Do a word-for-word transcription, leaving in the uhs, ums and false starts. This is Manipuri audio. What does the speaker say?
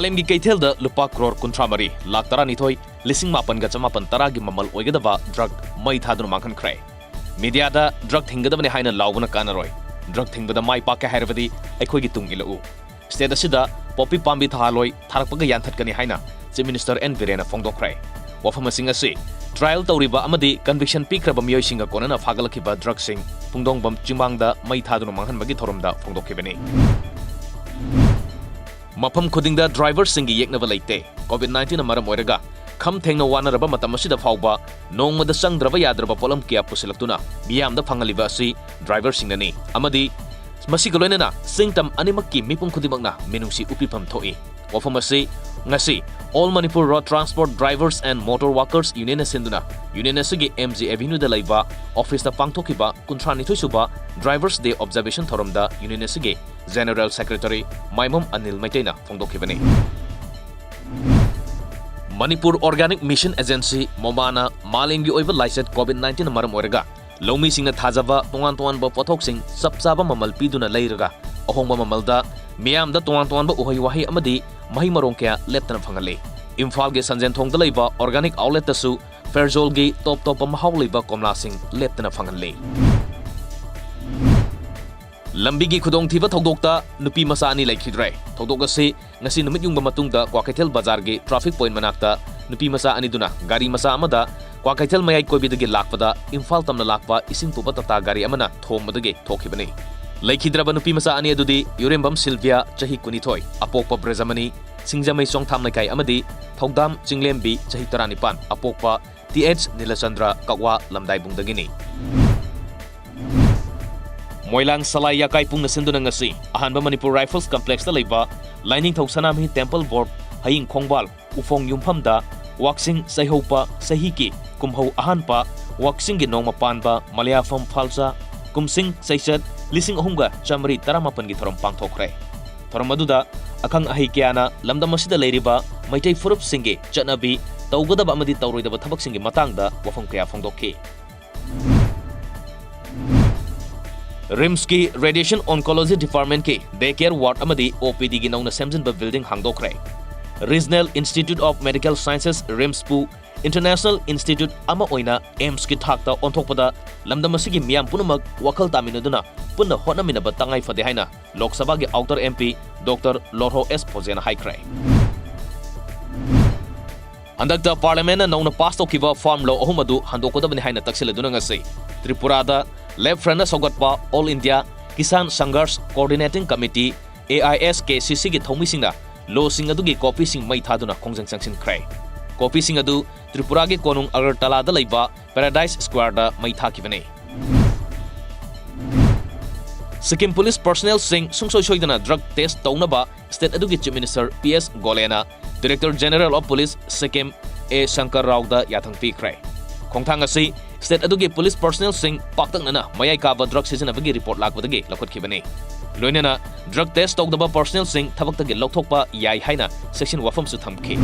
ꯃꯥꯂꯦꯝꯒꯤ ꯀꯩꯊꯦꯜꯗ ꯂꯨꯄꯥ ꯀ꯭ꯔꯣꯔ ꯀꯨꯟꯊ꯭ꯔꯥ ꯃꯔꯤ ꯂꯥꯈ ꯇꯔꯥꯅꯤꯊꯣꯏ ꯂꯤꯁꯤꯡ ꯃꯥꯄꯟꯒ ꯆꯃꯥꯄꯟ ꯇꯔꯥꯒꯤ ꯃꯃꯜ ꯑꯣꯏꯒꯗꯕ ꯗ꯭ꯔꯒ ꯃꯩ ꯊꯥꯗꯨꯅ ꯃꯥꯡꯍꯟꯈ꯭ꯔꯦ꯫ ꯃꯤꯗꯤꯌꯥꯗ ꯗ꯭ꯔꯒ ꯊꯤꯡꯒꯗꯕꯅꯤ ꯍꯥꯏꯅ ꯂꯥꯎꯕꯅ ꯀꯥꯟꯅꯔꯣꯏ꯫ ꯗ꯭ꯔꯒ ꯊꯤꯡꯕꯗ ꯃꯥꯏ ꯄꯥꯛꯀꯦ ꯍꯥꯏꯔꯕꯗꯤ ꯑꯩꯈꯣꯏꯒꯤ ꯇꯨꯡ ꯏꯜꯂꯛꯎ꯫ ꯁ꯭ꯇꯦꯠ ꯑꯁꯤꯗ ꯄꯣꯄꯤ ꯄꯥꯝꯕꯤ ꯊꯥꯍꯜꯂꯣꯏ, ꯊꯥꯔꯛꯄꯒ ꯌꯥꯟꯊꯠꯀꯅꯤ ꯍꯥꯏꯅ ꯆꯤꯐ ꯃꯤꯅꯤꯁꯇꯔ ꯑꯦꯟ ꯕꯤꯔꯦꯟꯅ ꯐꯣꯡꯗꯣꯛꯈ꯭ꯔꯦ꯫ ꯋꯥꯐꯝꯁꯤꯡ ꯑꯁꯤ ꯇ꯭ꯔꯥꯏꯜ ꯇꯧꯔꯤꯕ ꯑꯃꯗꯤ ꯀꯟꯚꯤꯛꯁꯟ ꯄꯤꯈ꯭ꯔꯕ ꯃꯤꯑꯣꯏꯁꯤꯡꯒ ꯀꯣꯟꯅꯅ ꯐꯥꯒꯠꯂꯛꯈꯤꯕ ꯗ꯭ꯔꯒꯁꯤꯡ ꯄꯨꯡꯗꯣꯡꯕꯝ ꯆꯤꯡꯃꯥꯡꯗ ꯃꯩ ꯊꯥꯗꯨꯅ ꯃꯥꯡꯍꯟꯕꯒꯤ ꯊꯧꯔꯝꯗ ꯐꯣꯡꯗꯣꯛꯈꯤꯕꯅꯤ꯫ ꯃꯐꯝ ꯈꯨꯗꯤꯡꯗ ꯗ꯭ꯔꯥꯏꯚꯔꯁꯤꯡꯒꯤ ꯌꯦꯛꯅꯕ ꯂꯩꯇꯦ꯫ ꯀꯣꯚꯤꯗ ꯅꯥꯏꯟꯇꯤꯟꯅ ꯃꯔꯝ ꯑꯣꯏꯔꯒ ꯈꯝ ꯊꯦꯡꯅ ꯋꯥꯅꯔꯕ ꯃꯇꯝ ꯑꯁꯤꯗ ꯐꯥꯎꯕ ꯅꯣꯡꯃꯗ ꯆꯪꯗ꯭ꯔꯕ ꯌꯥꯗ꯭ꯔꯕ ꯄꯣꯠꯂꯝ ꯀꯌꯥ ꯄꯨꯁꯤꯜꯂꯛꯇꯨꯅ ꯃꯤꯌꯥꯝꯗ ꯐꯪꯍꯜꯂꯤꯕ ꯑꯁꯤ ꯗ꯭ꯔꯥꯏꯚꯔꯁꯤꯡꯅꯅꯤ ꯑꯃꯗꯤ ꯃꯁꯤꯒ ꯂꯣꯏꯅꯅ ꯆꯤꯡ ꯇꯝ ꯑꯅꯤꯃꯛꯀꯤ ꯃꯤꯄꯨꯝ ꯈꯨꯗꯤꯡꯃꯛꯅ ꯃꯤꯅꯨꯡꯁꯤ ꯎꯠꯄꯤꯐꯝ ꯊꯣꯛꯏ꯫ ꯋꯥꯐꯝ ꯑꯁꯤ ꯉꯁꯤ All Manipur Road Transport Drivers and Motor Workers Union ꯅ ꯁꯤꯟꯗꯨꯅ ꯌꯨꯅꯤꯌꯟ ꯑꯁꯤꯒꯤ ꯑꯦꯝ ꯖꯤ ꯑꯦꯚꯤꯅ꯭ꯌꯨꯗ ꯂꯩꯕ ꯑꯣꯐꯤꯁꯇ ꯄꯥꯡꯊꯣꯛꯈꯤꯕ ꯀꯨꯟꯊ꯭ꯔꯥ ꯅꯤꯊꯣꯏ ꯁꯨꯕ ꯗ꯭ꯔꯥꯏꯚꯔꯁ ꯗꯦ ꯑꯣꯕꯖꯔꯕꯦꯁꯟ ꯊꯧꯔꯝꯗ ꯌꯨꯅꯤꯌꯟ ꯑꯁꯤꯒꯤ ꯖꯦꯅꯔꯦꯜ ꯁꯦꯀ꯭ꯔꯦꯇꯔꯤ ꯃꯥꯏꯕꯝ ꯑꯅꯤꯜ ꯃꯩꯇꯩꯅ ꯐꯣꯡꯗꯣꯛꯈꯤꯕꯅꯤ꯫ ꯃꯅꯤꯄꯨꯔ ꯑꯣꯔꯒꯥꯅꯤꯛ ꯃꯤꯁꯟ ꯑꯦꯖꯦꯟꯁꯤ, ꯃꯣꯃꯥꯅ ꯃꯥꯂꯦꯝꯒꯤ ꯑꯣꯏꯕ ꯂꯥꯏꯆꯠ ꯀꯣꯚꯤꯗ ꯅꯥꯏꯟꯇꯤꯟꯅ ꯃꯔꯝ ꯑꯣꯏꯔꯒ ꯂꯧꯃꯤꯁꯤꯡꯅ ꯊꯥꯖꯕ ꯇꯣꯉꯥꯟ ꯇꯣꯉꯥꯟꯕ ꯄꯣꯠꯊꯣꯛꯁꯤꯡ ꯆꯞ ꯆꯥꯕ ꯃꯃꯜ ꯄꯤꯗꯨꯅ ꯂꯩꯔꯒ ꯑꯍꯣꯡꯕ ꯃꯃꯜꯗ ꯃꯤꯌꯥꯝꯗ ꯇꯣꯉꯥꯟ ꯇꯣꯉꯥꯟꯕ ꯎꯍꯩ ꯋꯥꯍꯩ ꯑꯃꯗꯤ ꯃꯍꯩ ꯃꯔꯣꯡ ꯀꯌꯥ ꯂꯦꯞꯇꯅ ꯐꯪꯍꯜꯂꯤ꯫ ꯏꯝꯐꯥꯜꯒꯤ ꯁꯟꯖꯦꯟꯊꯣꯡꯗ ꯂꯩꯕ ꯑꯣꯔꯒꯥꯅꯤꯛ ꯑꯥꯎꯠꯂꯦꯠꯇꯁꯨ ꯐꯦꯔꯖꯣꯜꯒꯤ ꯇꯣꯞ ꯇꯣꯞꯄ ꯃꯍꯥꯎ ꯂꯩꯕ ꯀꯣꯝꯂꯥꯁꯤꯡ ꯂꯦꯞꯇꯅ ꯐꯪꯍꯜꯂꯤ꯫ ꯂꯝꯕꯤꯒꯤ ꯈꯨꯗꯣꯡꯊꯤꯕ ꯊꯧꯗꯣꯛꯇ ꯅꯨꯄꯤ ꯃꯆꯥ ꯑꯅꯤ ꯂꯩꯈꯤꯗ꯭ꯔꯦ꯫ ꯊꯧꯗꯣꯛ ꯑꯁꯤ ꯉꯁꯤ ꯅꯨꯃꯤꯠ ꯌꯨꯡꯕ ꯃꯇꯨꯡꯗ ꯀ꯭ꯋꯥꯀꯩꯊꯦꯜ ꯕꯖꯥꯔꯒꯤ ꯇ꯭ꯔꯥꯐꯤꯛ ꯄꯣꯏꯟꯠ ꯃꯅꯥꯛꯇ ꯅꯨꯄꯤ ꯃꯆꯥ ꯑꯅꯤꯗꯨꯅ ꯒꯥꯔꯤ ꯃꯆꯥ ꯑꯃꯗ ꯀ꯭ꯋꯥꯀꯩꯊꯦꯜ ꯃꯌꯥꯏ ꯀꯣꯏꯕꯤꯗꯒꯤ ꯂꯥꯛꯄꯗ ꯏꯝꯐꯥꯜ ꯇꯝꯅ ꯂꯥꯛꯄ ꯏꯁꯤꯡ ꯄꯨꯕ ꯇꯥꯇꯥ ꯒꯥꯔꯤ ꯑꯃꯅ ꯊꯣꯝꯕꯗꯒꯤ ꯊꯣꯛꯈꯤꯕꯅꯤ꯫ ꯂꯩꯈꯤꯗ꯭ꯔꯕ ꯅꯨꯄꯤ ꯃꯆꯥ ꯑꯅꯤ ꯑꯗꯨꯗꯤ ꯌꯨꯔꯦꯝꯕꯝ ꯁꯤꯜꯚꯤꯌꯥ, ꯆꯍꯤ ꯀꯨꯟꯅꯤꯊꯣꯏ, ꯑꯄꯣꯛꯄ ꯕ꯭ꯔꯖꯃꯅꯤ, ꯁꯤꯡꯖꯃꯩ ꯆꯣꯡꯊꯥꯝ ꯂꯩꯀꯥꯏ, ꯑꯃꯗꯤ ꯊꯧꯗꯥꯝ ꯆꯤꯡꯂꯦꯝꯕꯤ, ꯆꯍꯤ ꯇꯔꯥꯅꯤꯄꯥꯟ, ꯑꯄꯣꯛꯄ ꯇꯤ ꯑꯩꯆ ꯅꯤꯂꯆꯟꯗ꯭ꯔ, ꯀꯛꯋꯥ ꯂꯝꯗꯥꯏꯕꯨꯡꯗꯒꯤꯅꯤ꯫ ꯃꯣꯏꯂꯥꯡ ꯁꯂꯥꯏ ꯌꯥꯀꯥꯏ ꯄꯨꯡꯅ ꯁꯤꯟꯗꯨꯅ ꯉꯁꯤ ꯑꯍꯥꯟꯕ ꯃꯅꯤꯄꯨꯔ ꯔꯥꯏꯐꯜꯁ ꯀꯝꯄ꯭ꯂꯦꯛꯁꯇ ꯂꯩꯕ ꯂꯥꯏꯅꯤꯡꯊꯧ ꯁꯅꯥꯃꯍꯤ ꯇꯦꯝꯄꯜ ꯕꯣꯔꯗ ꯍꯌꯤꯡ ꯈꯣꯡꯕꯥꯜ ꯎꯐꯣꯡ ꯌꯨꯝꯐꯝꯗ ꯋꯥꯛꯆꯤꯡ ꯆꯩꯍꯧꯄ ꯆꯍꯤꯒꯤ ꯀꯨꯝꯍꯧ ꯑꯍꯥꯟꯕ ꯋꯥꯛꯆꯤꯡꯒꯤ ꯅꯣꯡꯃ ꯄꯥꯟꯕ ꯃꯂꯌꯥꯐꯝ ꯐꯥꯜꯁꯥ ꯀꯨꯝꯁꯤꯡ ꯆꯩꯆꯠ ꯂꯤꯁꯤꯡ ꯑꯍꯨꯝꯒ ꯆꯥꯃꯔꯤ ꯇꯔꯥꯃꯥꯄꯟꯒꯤ ꯊꯧꯔꯝ ꯄꯥꯡꯊꯣꯛꯈ꯭ꯔꯦ꯫ ꯊꯧꯔꯝ ꯑꯗꯨꯗ ꯑꯈꯪ ꯑꯍꯩ ꯀꯌꯥꯅ ꯂꯝꯗꯝ ꯑꯁꯤꯗ ꯂꯩꯔꯤꯕ ꯃꯩꯇꯩ ꯐꯨꯔꯨꯞꯁꯤꯡꯒꯤ ꯆꯠꯅꯕꯤ, ꯇꯧꯒꯗꯕ ꯑꯃꯗꯤ ꯇꯧꯔꯣꯏꯗꯕ ꯊꯕꯛꯁꯤꯡꯒꯤ ꯃꯇꯥꯡꯗ ꯋꯥꯐꯝ ꯀꯌꯥ ꯐꯣꯡꯗꯣꯛꯈꯤ꯫ RIMSꯀꯤ Radiation Oncology Departmentꯀꯤ day care ward ꯑꯃꯗꯤ OPDꯒꯤ ꯅꯧꯅ ꯁꯦꯝꯖꯤꯟꯕ building ꯍꯥꯡꯗꯣꯛꯈ꯭ꯔꯦ꯫ Regional Institute of Medical Sciences, RIMSꯄꯨ International Institute ꯑꯃ ꯑꯣꯏꯅ AIIMSꯀꯤ ꯊꯥꯛꯇ ꯑꯣꯟꯊꯣꯛꯄꯗ ꯂꯝꯗꯝ ꯑꯁꯤꯒꯤ ꯃꯤꯌꯥꯝ ꯄꯨꯝꯅꯃꯛ ꯋꯥꯈꯜ ꯇꯥꯃꯤꯟꯅꯗꯨꯅ ꯄꯨꯟꯅ ꯍꯣꯠꯅꯃꯤꯟꯅꯕ ꯇꯉꯥꯏ ꯐꯗꯦ ꯍꯥꯏꯅ ꯂꯣꯛ ꯁꯚꯥꯒꯤ outer MP Doctor ꯂꯣꯔꯍꯣ ꯑꯦꯁ ꯐꯣꯖꯦꯅ ꯍꯥꯏꯈ꯭ꯔꯦ꯫ ꯍꯟꯗꯛꯇ Parliamentꯅ ꯅꯧꯅ pass ꯇꯧꯈꯤꯕ farm law ꯑꯍꯨꯝ ꯑꯗꯨ ꯍꯟꯗꯣꯛꯀꯗꯕꯅꯤ ꯍꯥꯏꯅ ꯇꯛꯁꯤꯜꯂꯗꯨꯅ ꯉꯁꯤ ꯇ꯭ꯔꯤꯄꯨꯔꯥꯗ Left Frontꯅ ꯁꯧꯒꯠꯄ All India Kisan Sangharsh Coordinating Committee, AISKCCꯒꯤ ꯊꯧꯃꯤꯁꯤꯡꯅ lawꯁꯤꯡ ꯑꯗꯨꯒꯤ copyꯁꯤꯡ ꯃꯩ ꯊꯥꯗꯨꯅ ꯈꯣꯡꯖꯪ ꯆꯪꯁꯤꯟꯈ꯭ꯔꯦ꯫ Copyꯁꯤꯡ ꯑꯗꯨ ꯇ꯭ꯔꯤꯄꯨꯔꯥꯒꯤ ꯀꯣꯅꯨꯡ ꯑꯒꯔꯇꯂꯥꯗ ꯂꯩꯕ Paradise Squareꯗ ꯃꯩ ꯊꯥꯈꯤꯕꯅꯤ꯫ ꯁꯤꯛꯀꯤꯝ police personnelꯁꯤꯡ ꯁꯨꯡꯁꯣꯏ ꯁꯣꯏꯗꯅ drug test ꯇꯧꯅꯕ state ꯑꯗꯨꯒꯤ Chief Minister P S ꯒꯣꯂꯦꯅ Director General of Police Sikkim ꯑꯦ ꯁꯪꯀꯔ ꯔꯥꯎꯗ ꯌꯥꯊꯪ ꯄꯤꯈ꯭ꯔꯦ꯫ ꯈꯣꯡꯊꯥꯡ ꯑꯁꯤ state ꯑꯗꯨꯒꯤ police personnelꯁꯤꯡ ꯄꯥꯛꯇꯛꯅꯅ ꯃꯌꯥꯏ ꯀꯥꯕ drug ꯁꯤꯖꯤꯟꯅꯕꯒꯤ report ꯂꯥꯛꯄꯗꯒꯤ ꯂꯧꯈꯠꯈꯤꯕꯅꯤ꯫ ꯂꯣꯏꯅꯅ drug test ꯇꯧꯗꯕ personnelꯁꯤꯡ ꯊꯕꯛꯇꯒꯤ ꯂꯧꯊꯣꯛꯄ ꯌꯥꯏ ꯍꯥꯏꯅ section ꯋꯥꯐꯝꯁꯨ ꯊꯝꯈꯤ꯫